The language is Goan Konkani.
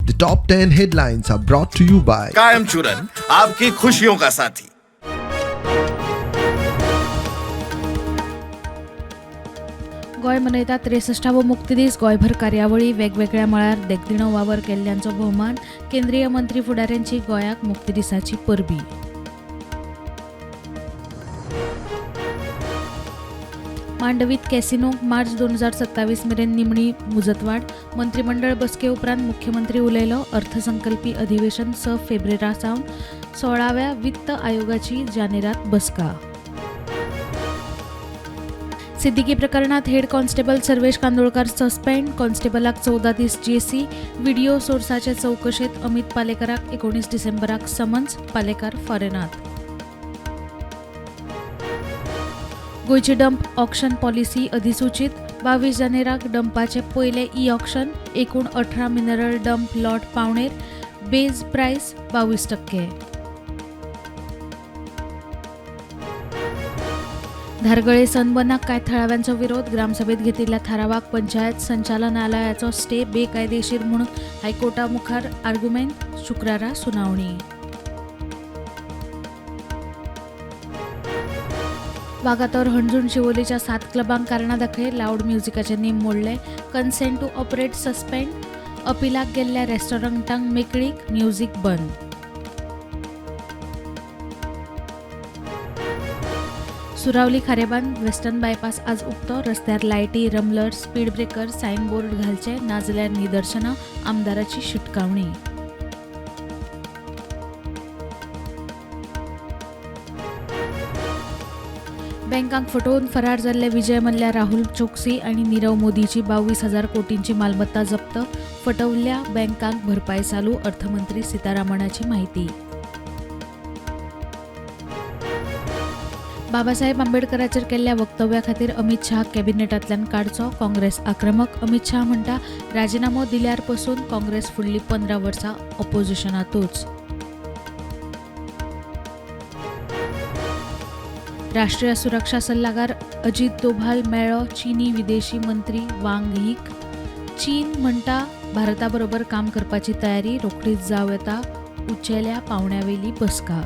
The top 10 headlines are brought to you by कायम चूरन आपकी खुशियों का साथी। गोंय मनयता 63वो मुक्तीदीस. गोंयभर कार्यावळी, वेगवेगळ्या मळार देखदिणो वावर केल्ल्यांचो भोवमान. केंद्रीय मंत्री फुडाऱ्यांची गोंयाक मुक्तीदिसाची परबी. मांडवीत कॅसिनोक मार्च 2027 मेरेन निमणी मुजतवाड. मंत्रिमंडळ बसके उपरांत मुख्यमंत्री उलयलो. अर्थसंकल्पी अधिवेशन 6 फेब्रेरा सावन, 16व्या वित्त आयोगाची जानेरात बसका. सिद्दीकी प्रकरणात head constable Sarvesh Kandolkar suspend. कॉन्स्टेबलाक 14 दीस जेसी. व्हिडिओ सोर्साचे चवकशेत अमित पालेकराक 19 डिसेंबराक समन्स. पालेकार फॉरेनात. गोंयची डंप ऑक्शन पॉलिसी अधिसूचित. 22 जानेराक डंपाचे पयले ई ऑक्शन. एकूण 18 मिनरल डंप लॉट पावणेर. बेज प्रायस 22%. धारगळे सनबर्नाक कांय थळाव्यांचो विरोध. ग्रामसभेत घेतिल्ल्या थारावाक पंचायत संचालनालयाचो स्टे बेकायदेशीर म्हूण हायकोर्टा मुखार आर्ग्युमेंत. शुक्रारा सुनावणी. वागातोर हणजूण शिवोलीच्या 7 क्लबांक कारणां दाखय. लावड म्युझिकाचे नेम मोडले. Consent to operate suspend. अपिलाक गेल्ल्या रेस्टॉरंटांक मेकळीक. म्युझिक बंद. सुरावली खारेबांद वेस्टर्न बायपास आज उक्तो. रस्त्यार लायटी, रमलर, स्पीड ब्रेकर, सायन बोर्ड घालचे, नाजाल्यार निदर्शनां. आमदाराची शिटकावणी. बँकांक फटोवन फरार जाल्ले विजय मल्ल्या, राहुल चोक्सी आनी नीरव मोदीची 22,000 कोटींची मालमत्ता जप्त. फटवल्ल्या बँकांक भरपाय चालू. अर्थमंत्री सीतारामणाची माहिती. बाबासाहेब आंबेडकराचेर केल्ल्या वक्तव्या खातीर अमित शहा कॅबिनेटांतल्यान काडचो. काँग्रेस आक्रमक. अमित शहा म्हणटा, राजिनामो दिल्यार पसून काँग्रेस फुडलीं 15 वर्सां ऑपोजिशनांतूच. राष्ट्रीय सुरक्षा सल्लागार अजित डोभाल मेळ्ळो चीनी विदेशी मंत्री वांग यीक. चीन म्हणटा, भारता बरोबर काम करपाची तयारी. रोखडीच जावं येता उंचेल्या पावंड्यावेली बसका.